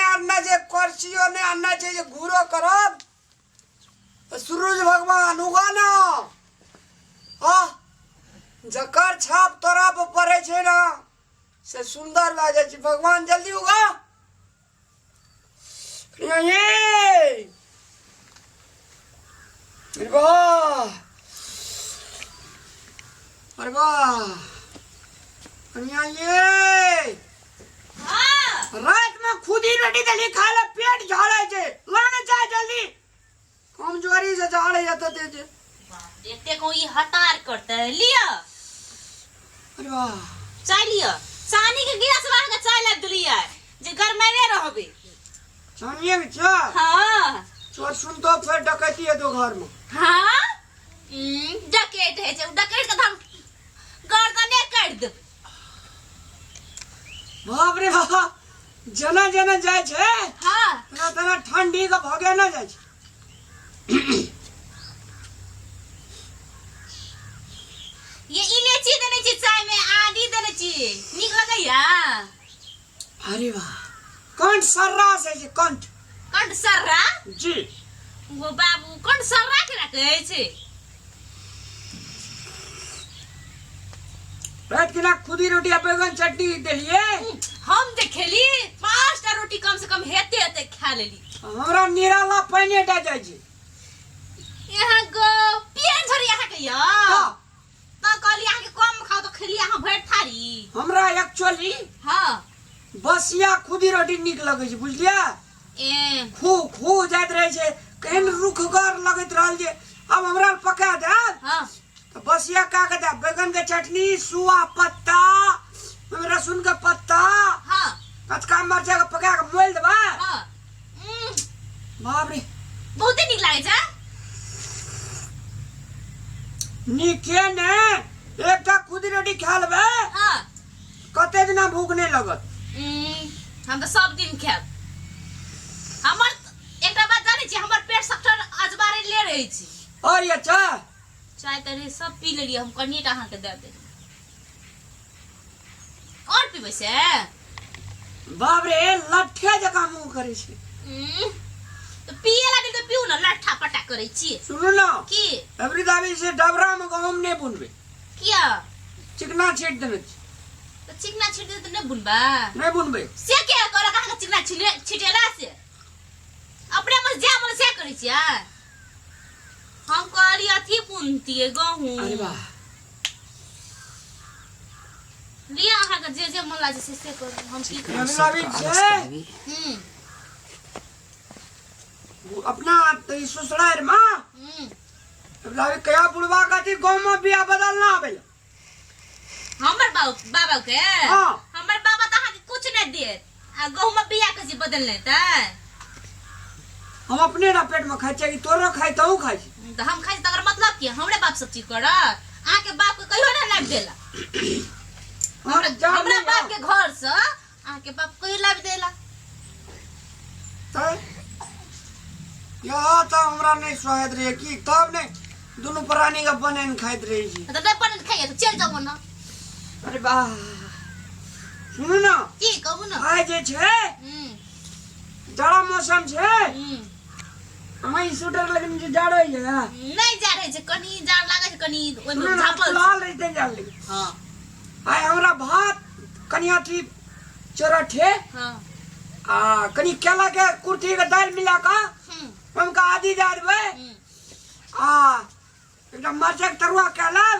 आनना छै, करचियो नहि आनना छै जे घूरो करब। सूरज भगवान उगा ना। आ जकर छाप तोरा पर पड़ै छै ना से सुंदर भए जाइ छै। भगवान जल्दी उगा। ये अरे वाह, अरे वाह कनिया, ये हाँ। रात में खुदी रोटी देली खाय ला, पेट झाड़े छै। लाने चाय जल्दी, कमजोरी से झाड़े जते तेज। एते को ई हतार करते। लिअ। अरे वाह। चाय लिअ। चानी के गिलास में अहाँके चाय लाबि देलियै जे गरमाइले रहबै। चानिए के चाय? हाँ। चोर सुनतो फेर डकैती हेतो घर में। हाँ, डकैत है छै, उ डकैत के तऽ हम गर्दने काटि देबै। बाप रे बाप, जना जना जाइ छै तेना तेना ठंडी के भगे न जाइ छै। ये इलायची देने छी चाय में, आदी देने छी, नीक लगैया? अरे वाह, कंठ सर्रा से छै कंठ। कंठ सर्रा? जी। वो बाबू, कंठ सर्रा के कहै छै? रात के ना खुदी रोटी आ बैगन चटनी देलिए। हम जे खेली 5टा रोटी कम से कम हेते हेते खा लेली। हमरा निराला पानि टा जाइ छै। यहाँ गो पेट झरी अहाँ के या। का? तो कहली अहाँ के कम खाओ तो खेली अहाँ भरि थारी। हमरा एक्चुअली बसिया खुदी रोटी नीक लगै छै, बुझलियै? ए। खू खू जाइत रहै छै, केहन रुखगर लगैत रहल जे आब हमरा पका देब। तऽ बसिया का के देब, बैगन के चटनी, सुआ पत्ता, ओहिमे लहसुन के पत्ता, कचका मरचा के पका के मोलि देबै। बाप रे। बहुते नीक लागै छै। नीके ने, एकटा खुदी रोटी खा लेबै कते दिना भूख नहि लगत। हम तऽ सब दिन खायब। हमर एकटा बात जानै छी? हमर पेट सबटा अजबारे ले रहै छी। और ये चाय? चाय तऽ रहे सब पी लेलियै हम, कनिए टा अहाँके दऽ देलियै। और पीबै से? बाप रे, लट्ठे जकाँ मुँह करै छै। तऽ पिए लागल तऽ पीउ ने, लट्ठा पट्टा करै छी। सुनू ने। की? अबरी दाबी से डबरा में गहूम नहि बुनबै। किया? चिकना छीट देने छी। तऽ चिकना छीट देने तऽ नहि बुनबै? नहि बुनबै। से किया करक अहाँके चिकना छिटेला से? अपने मन जे मन से करै छियै। हम कहलियै अथी बुनतियै गहूम। अरे वाह। लिअ, अहाँके जे जे मन लागै छै से करू, हम की करू? अबरी दाबी छै अपना तऽ ई ससुरारि में अबरी कया बुढ़वा कथी गाँव में बिया बदलना आबै। हमर बाबू, बाबा के? हाँ। हमर बाबा तऽ अहाँके कुछ नहि देत आ गहूम बिया के जे बदल लेतै? हम अपने ना पेट में खाइ छियै कि तोरो खाइ तहु खाइ छी। तऽ हम खाइ छी तकर मतलब की हमरे बाप सब चीज करत? अहाँके बाप के कहियो नहि लाबि देला। हमरा जान हमरा नहीं बाप के घर से अहाँके बाप कहियो लाबि देला? तऽ यहाँ तऽ हमरा नहि सोहाइत रहै की तब नहि दुनू प्राणी के बनेने खाइत रहै छी। तऽ नहि बनेने खाइए तऽ चलि जाउ ने। अरे वाह, सुनू ने। की कहू ने? आइ जे छै जाड़ा मौसम छै। अहाँ ई स्वेटर लेकिन जे जाड़ो ये नहि जाड़े छै, कनी जाड़ लागै छै, कनी ओहिमे सुनू ने, झापल छै। लाल रहिते जाड़ लेकिन आइ हमरा भात कनि अथी चोरठे आ कनि केला के कुर्थी के दालि मिला कऽ ओहिमे के आदि दए देबै आ एकटा मरचाइके तरुआ कए लेब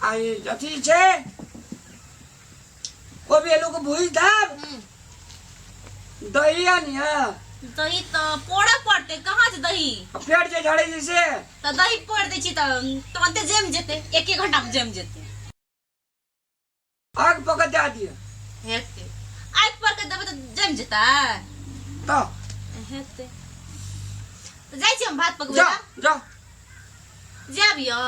आ ई अथी छै कोबी आलू के भूजि देब। दही आनिए। दही तऽ पोड़ऽ पड़तै, कहाँ छै दही? फेर जे झड़ै छै से। तऽ दही पोड़ि दै छी तऽ तुरन्ते जमि जेतै, एक एक घंटा मे जमि जेतै। आग पकड़ दए दिअ। हेतै, आगि पर के देबै तऽ जमि जेतै। तऽ हेतै तऽ जाइ छी हम भात पकबै जा लए। जा। जायब यौ?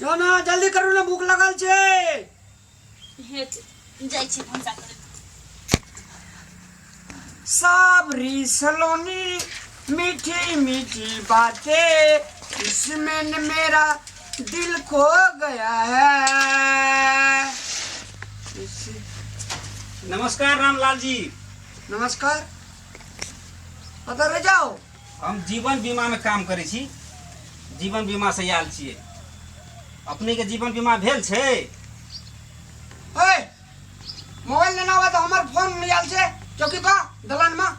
जाओ ना, जल्दी करू ने, भूख लगल छै। हेतै, जाइ छी भनसा करै। साबरी सलोनी मीठी मीठी बातें, इसमें न मेरा दिल खो गया है। नमस्कार रामलाल जी। नमस्कार। कतऽ रह जाओ? हम जीवन बीमा में काम करै छी, जीवन बीमा से आयल छियै। अपने के जीवन बीमा भेल छै? ओए, मोबाइल लेना हुआ तो हमर फोन आयल छै चौकी पर दलान में।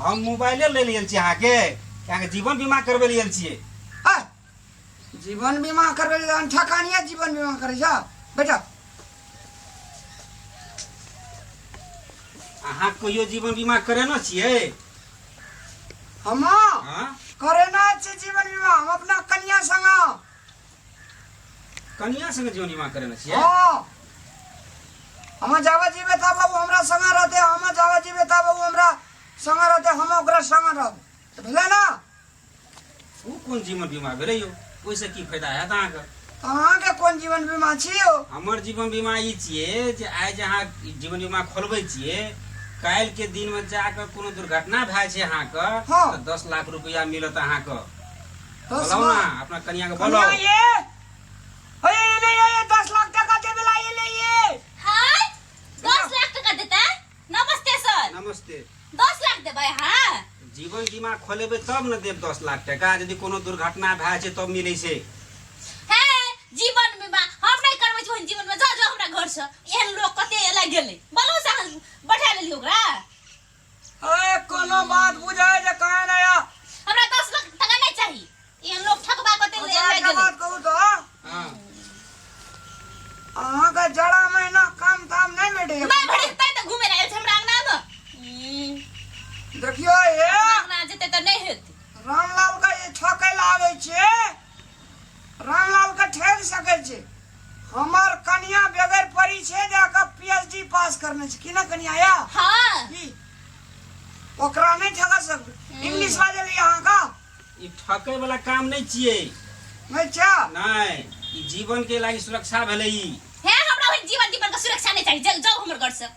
हम मोबाइले ले लेल छी अहाँके, अहाँके जीवन बीमा करबै लेल छियै। आ, जीवन बीमा करबै लेल अंठा कहानिया जीवन बीमा करै छ बेटा। अहाँ कहियो जीवन बीमा करेने छियै? हम हाँ? करेना छै जीवन बीमा, हम अपना कन्या संग। कन्या संग जीवन बीमा करेने छियै? हाँ, हम जावा जीवे ता बाबू हमरा संग रहते, हम जावा जीवे ता बाबू हमरा संग रहते, हम ओकरा संग रहब तऽ भेलै ना। ओ कोन जीवन बीमा भेलै यौ? ओहिसँ की फायदा हैत अहाँके? अहाँके कोन जीवन बीमा छी यौ? हमर जीवन बीमा ई छियै जे आइ जे अहाँ जीवन बीमा खोलबै छियै, काल्हि के दिनमे जाकऽ कोनो दुर्घटना भए छै अहाँके, तऽ 10 लाख रुपया मिलत अहाँके। दस बोलाउ ने लाख? अपना कनियाके, कनिया बोलाउ। ये, ओए, एलै, ओए, 10 लाख टका देबे ला एलै ये। हाय, 10 लाख टका देतै? नमस्ते सर। नमस्ते। 10 लाख देबै अहाँ? जीवन बीमा खोलेबै तब ने देब 10 लाख टका। यदि कोनो दुर्घटना भए छै तब मिलै छै। हे, जीवन बीमा हम नहि करबै छी ओहन जीवन बीमा। जाओ जाओ हमरा घर से। एहन लोग कते एला गेलै, बोलू से अहाँ बैठा लेलियै ओकरा। ए, कोनो बात बुझाय जे कहाँ नया। हमरा 10 लाख टका नहि चाही। एहन लोग ठकबा कते अच्छा, एला एकटा गेलै। बात कहू तो, हाँ। अहाँके जड़ा महीना काम ताम नहि भेटैए? नहि भेटतै तऽ घुमे लए आयल छै हमरा अंगना मे। देखियौ हे, अंगना जेतै तऽ नहि हेतै। रामलाल के जे ठकै लए आबै छै, रामलाल के ठकि सकै छै। हमर कनिया बगैर परीक्षे दए कऽ पीएचडी पास करने छै। की ना कनिया या? हाँ। की ओकरा नहि ठका सकबै? इंग्लिश बाजल अहाँ का? ई ठकै वाला काम नहि छियै। नहि छै? नहि, ई जीवन के लागि सुरक्षा भेलै ई। हे, हमरा ओहि जीवन जीवन के सुरक्षा नहि चाही। जाउ जाउ हमर घर से।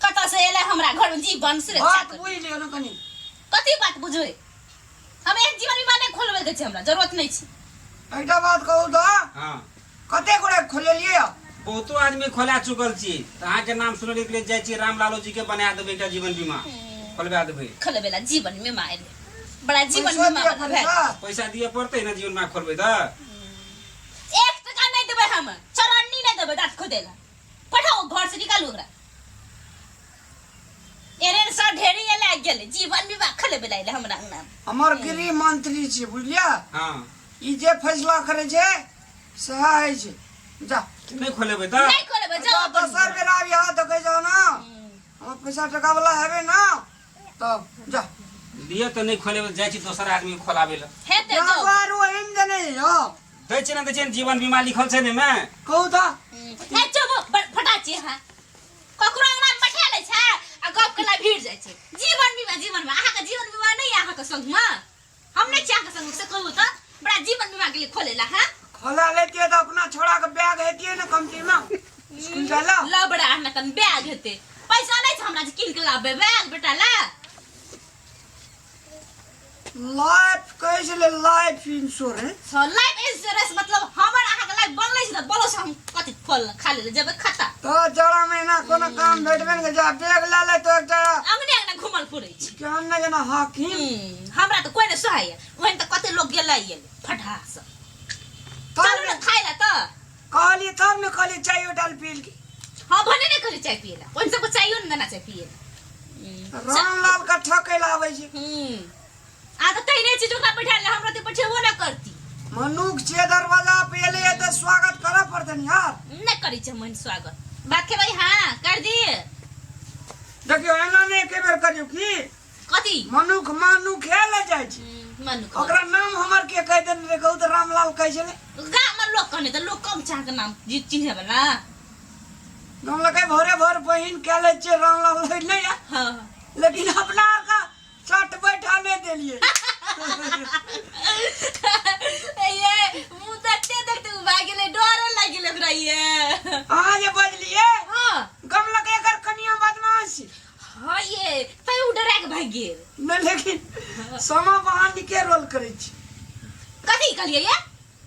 कतऽ से एलै हमरा घर में जीवन सुरक्षा बात के? बुझि लियौ ने कनि। कथी बात बुझबै? हम एहन जीवन बीमा नहि खोलबै के छै, हमरा जरूरत नहि छै। एकटा बात कहू तऽ? हाँ। कते गोटे खोलेलियै? बहुतो आदमी खोला चुकल छी, तऽ अहाँके नाम सुनलियै के जाइ छी रामलालो जी के बना देबै एकटा जीवन बीमा खोलबा देबै। खोलबै ला जीवन बीमा एलै, बड़ा जीवन पैसा बीमा दिअ वाला भेल। पैसा। पैसा दिअ पड़तै ने जीवन बीमा खोलबै तऽ? 1 टका नहि देबै हम, चरन्नी नहि देबै दाँत खोदै ला। पठाओ घर से, निकालू ओकरा। एहन सर ढेरी लागि गेलै जीवन बीमा खोलबै ला एलै हमरा अंगना। हमर गृह मंत्री छी, बुझलियै? हाँ। ई जे फैसला करै छै सएह होइ छै। जा। नहि खोलेबै तऽ? नहि खोलेबै, जाओ जा, अपन दोसर घर। बेर आबि यहाँ तऽ कहै जाओ ना, हमर पैसा टका वाला हेबै ना तब जा। दिअ तऽ नहि खोलेबै, जाइ छी दोसर आदमी के खोलाबै लए। हेतै, जाओ। व्यापार ओहिमे देने यौ। दै छै ने, दै छै ने, जीवन बीमा लिखल छै ने मे। कहू तऽ। हे चुप, फटा छी अहाँ। ककरो अंगना मे बैठा लै छै आ गप केला भीड़ जाइ छै। जीवन बीमा, जीवन बीमा। अहाँके जीवन बीमा नहि यऽ अहाँके संगमे? हम नहि छी अहाँके संग से कहू तऽ। बड़ा जीवन बीमा के लिए खोले ला। हाँ, खोला लेतियै तऽ अपना छोड़ा के बैग हेतियै ने कमती मे स्कूल जाइ ला। लबड़ा हमरा कन बैग हेतै? पैसा नहि छै हमरा जे कीन के लाबे बैग बेटा ला। लाइफ कहै छलै, लाइफ इंश्योरेंस। हाँ, लाइफ इंश्योरेंस मतलब हमर अहाँके लाइफ बनलै छै तऽ बोलो से हम कथी फल खा ले जेबै खाता। तऽ जाड़ा महीना कोनो काम भेटबे ने करै छै। बैग लए ले तऽ एकटा अंगने अंगने घुमल फिरै छै। केहन ने जेना हाकिम। हमरा तऽ कोइ नहि सोहाइए, ओहन तऽ कते लोक गेलै ये फटहा सब। तब चलू ने खाइ लए तऽ। कहलियै तब ने कहलियै चाय डाल पी की। हाँ, भने नहि कहलियै चाय पियै लए, ओहन सबके चाइयो ने देना चाही पियै लए। रामलाल के ठकै लए आबै छै। आ तऽ तहिने चीज ओकरा बैठा ले, हमरा तऽ बैठेबो नहि करती। मनुख छियै, दरवाजा पे एलै तऽ स्वागत करऽ पड़तै ने यार। नहि करै छै हम स्वागत। बात खेबै? हाँ, कर दिए। देखियौ, एना नहि एके बेर करियौ की। कथी? मनुख मानुख ले जाइ छै। मनुख ओकरा नाम हमर के कहि देने रहै? कहू तऽ, रामलाल कहै छलै। गाम में लोग कहने तऽ लोग कम चाह के नाम जी चिन्हे वाला। नाम लगे भोरे भोर बहिन कह लै छियै रामलाल लग नहि या। हाँ। लेकिन अपना आर का चट बैठा नहि देलियै। ये मुंह देखते देखते उ भाग गेलै, डर लागि गेलै ओकरा ये। अहाँ जे बजलियै, हाँ। गम लगे एकर कनिया बदमाश छै। हाँ, ये तै उ डरा के भागि गेल। नहि, लेकिन समा बहानी के रोल करै छी। कथी कहलियै ये?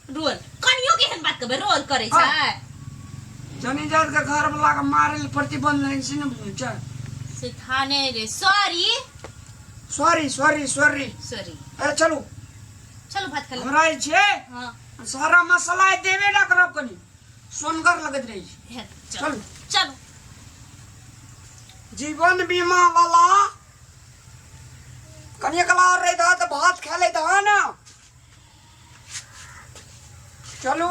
रोल कनियो के एहन बात कहबै रोल करै छै? जनी जात के घर वाला के मारे ले प्रतिबंध नहीं छै ने, बुझै छै? से से थाने रे। Sorry sorry sorry sorry. Sorry. अरे चलू। चलू भात खा ले। हमरा जे छै हाँ। सारा मसाला देबे ना करब, कनी सोनगर लगैत रही। हे, चलू। चलू चलू। जीवन बीमा वाला कनिए कला और रही था तो भात खा लेता है ना। चलू।